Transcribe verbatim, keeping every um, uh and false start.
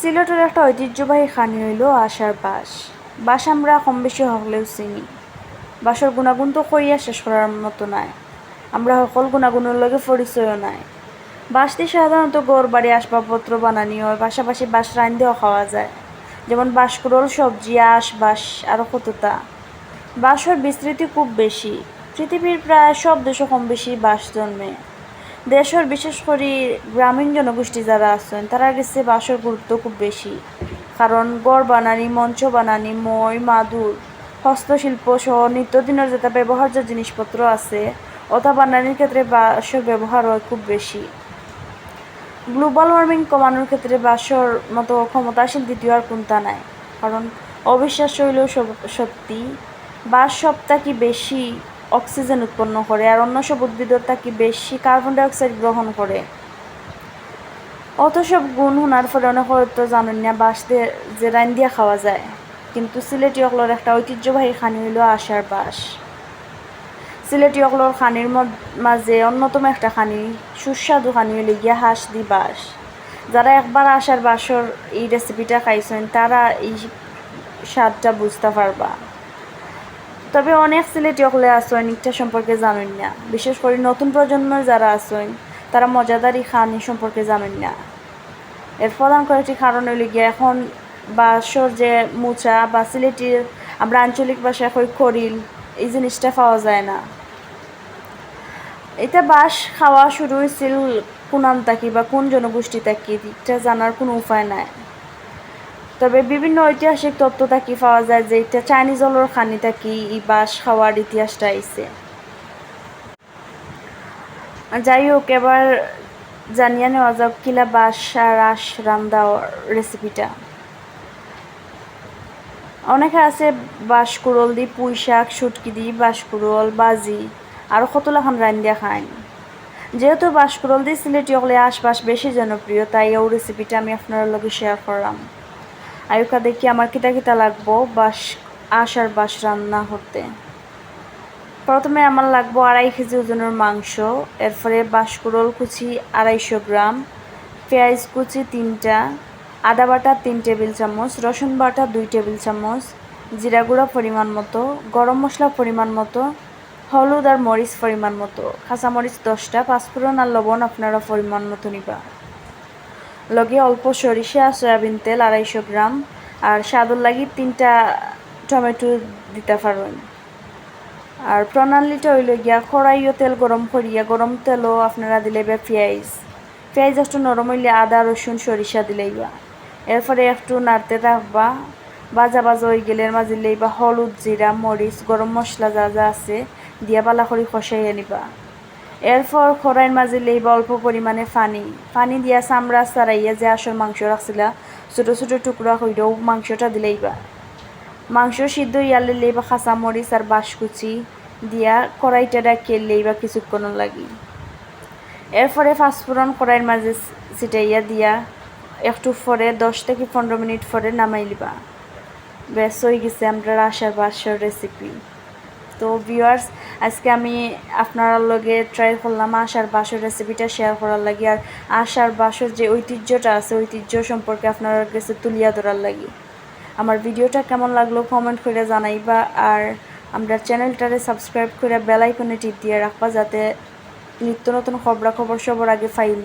সিলেটর একটা ঐতিহ্যবাহী খানি অইলো আশার বাঁশ। বাঁশ আমরা কম বেশি হকলেউ চিনি। বাঁশর গুণাগুণ তো কইয়া শেষ করার মতো নায়। আমরা হকল গুণাগুণর লগে পরিচয়ও নায়। বাঁশ দি সাধারণত ঘর বাড়ি আসবাবপত্র বানানি অয়, পাশাপাশি বাঁশ রান্ধিয়াও খাওয়া যায়, যেমন বাঁশ কুড়ল, সবজি, আঁশ, বাঁশ, আরও কততা। বাঁশর বিস্তৃতি খুব বেশি। পৃথিবীর প্রায় সব দেশো কম বেশি বাঁশ জন্মে। দেশর বিশেষ করি গ্রামীণ জনগোষ্ঠী যারা আছইন, তারার গেছে বাঁশর গুরুত্ব খুব বেশি, কারণ ঘর বানানি, মঞ্চ বানানি, মই, মাদুর, হস্তশিল্প সহ নিত্যদিনর যেটা ব্যবহার্য জিনিসপত্র আছে, ওটা বানানির ক্ষেত্রে বাঁশর ব্যবহার অয় খুব বেশি। গ্লোবাল ওয়ার্মিং কমানোর ক্ষেত্রে বাঁশর মতো ক্ষমতাশীল দ্বিতীয় আর কুনটা নাই, কারণ অবিশ্বাস্য অইলেও সব-, সত্যি, বাঁশ সব থাকি বেশি অক্সিজেন উৎপন্ন করে, আর অন্য সব উদ্ভিদর থাকি বেশি কার্বন ডাইঅক্সাইড গ্রহণ করে। অত সব গুণ হুনার পরে অনেকে হয়তো জানইন না বাঁশ দে-, যে রান্ধিয়া খাওয়া যায়, কিন্তু সিলেটি অকলর একটা ঐতিহ্যবাহী খানি অইলো আশার বাঁশ। সিলেটি অকলর খানির মধ-, মাঝে অন্যতম একটা খানি, সুস্বাদু খানি অইলো গিয়া হাঁস দি বাঁশ। যারা একবার আশার বাঁশর এই রেসিপিটা খাইছইন, তারা এই স্বাদটা বুঝতা পারবা। তবে অনেক সিলেটি অকলে আছইন, ইটা সম্পর্কে জানইন না। বিশেষ করি নতুন প্রজন্মর যারা আছইন, তারা মজাদার ই খানি সম্পর্কে জানইন না। এর প্রধান কয়েকটি কারণ অইলো গিয়া, এখন বাঁশর যে মুচা বা সিলেটির আমরা আঞ্চলিক ভাষায় কই খরিল, এই জিনিসটা পাওয়া যায় না। ইটা বাঁশ খাওয়া শুরু অইছিল কুনান থাকি বা কুন জনগোষ্ঠী থাকি, ইটা জানার কুনু উপায় নাই। তবে বিভিন্ন ঐতিহাসিক তথ্য থাকি পাওয়া যায় যে ইটা চাইনিজ অকলর খানি থাকি ই বাঁশ খাওয়ার ইতিহাসটা আইছে। যাই হোক, এবার জানিয়া নেওয়া যাউক কিলা বাঁশ আর আঁশ রান্ধার রেসিপিটা। অনেকে আছে বাঁশ কুড়ল দি পুঁই শাক, শুটকি দি বাঁশ কুড়ল, ভাজি, আরও কত লাখান রান্ধিয়া খাইন। যেহেতু বাঁশ কুড়ল দি সিলেটি অকলে আঁশ বাঁশ বেশি জনপ্রিয়, তাই অউ রেসিপিটা আমি আপনারার লগে শেয়ার করলাম। আইউক্কা দেখি আমার কিতা কিতা লাগবো বাঁশ, আঁশ আর বাঁশ রান্না করতে। প্রথমে আমার লাগবো আড়াই কেজি ওজনর মাংস, এরপরে বাঁশ কুড়ল কুচি আড়াইশো গ্রাম, পেঁয়াজ কুচি তিনটা, আদা বাটা তিন টেবিল চামচ, রসুন বাটা দুই টেবিল চামচ, জিরা গুঁড়া পরিমাণ মতো, গরম মশলা পরিমাণ মতো, হলুদ আর মরিচ পরিমাণ মতো, কাঁচামরিচ দশটা, পাঁচফোড়ন আর লবণ আপনারা পরিমাণ মতো নিবা। লগে অল্প সরিষা, সয়াবিন তেল আড়াইশো গ্রাম, আর স্বাদর লাগি তিনটা টমেটো দিতা পারইন। আর প্রণালীটা অইলো গিয়া, কড়াইও তেল গরম করিয়া, গরম তেলও আপনারা দিলাইবা পেঁয়াজ। পেঁয়াজ একটু নরম অইলে আদা, রসুন, সরিষা দিলাইবা। এরপরে একটু নাড়তে থাকবা। ভাজা ভাজা অইগেলে এর মাঝে দিলাইবা হলুদ, জিরা, মরিচ, গরম মশলা যা যা আছে দিয়া ভালা করি কষাইয়া নিবা। এরপর কড়াইর মাঝে দিলাইবা অল্প পরিমাণে পানি। পানি দিয়া চামড়া ছাড়াইয়া যে আঁশর মাংস রাখছিলা, ছোট ছোট টুকরা করিয়া অউ মাংসটা দিলাইবা। মাংস সিদ্ধ অইয়ার দিলাইবা কাঁচামরিচ আর বাঁশ কুচি দিয়া কড়াইটা ঢাকিয়া দিলাইবা কিছুক্ষণর লাগি। এরপরে পাঁচফোড়ন কড়াইর মাঝে ছিটাইয়া দিয়া একটু পরে, দশ থাকি পনেরো মিনিট পরে নামাইলিবা। ব্যাস, অইগেছে আমরার আঁশ আর বাঁশর রেসিপি। তো ভিউয়ার্স, আজকে আমি আপনারার লগে ট্রাই করলাম আঁশ আর বাঁশর রেসিপিটা শেয়ার করার লাগি, আর আঁশ আর বাঁশর যে ঐতিহ্যটা আছে, ঐতিহ্য সম্পর্কে আপনারার গেছে তুলিয়া ধরার লাগি। আমার ভিডিওটা কেমন লাগলো কমেন্ট করিয়া জানাইবা, আর আমরার চ্যানেলটারে সাবস্ক্রাইব করিয়া বেল আইকনে টিপ দিয়া রাখবা, যাতে নিত্য নতুন খবরাখবর সবার আগে পাইন।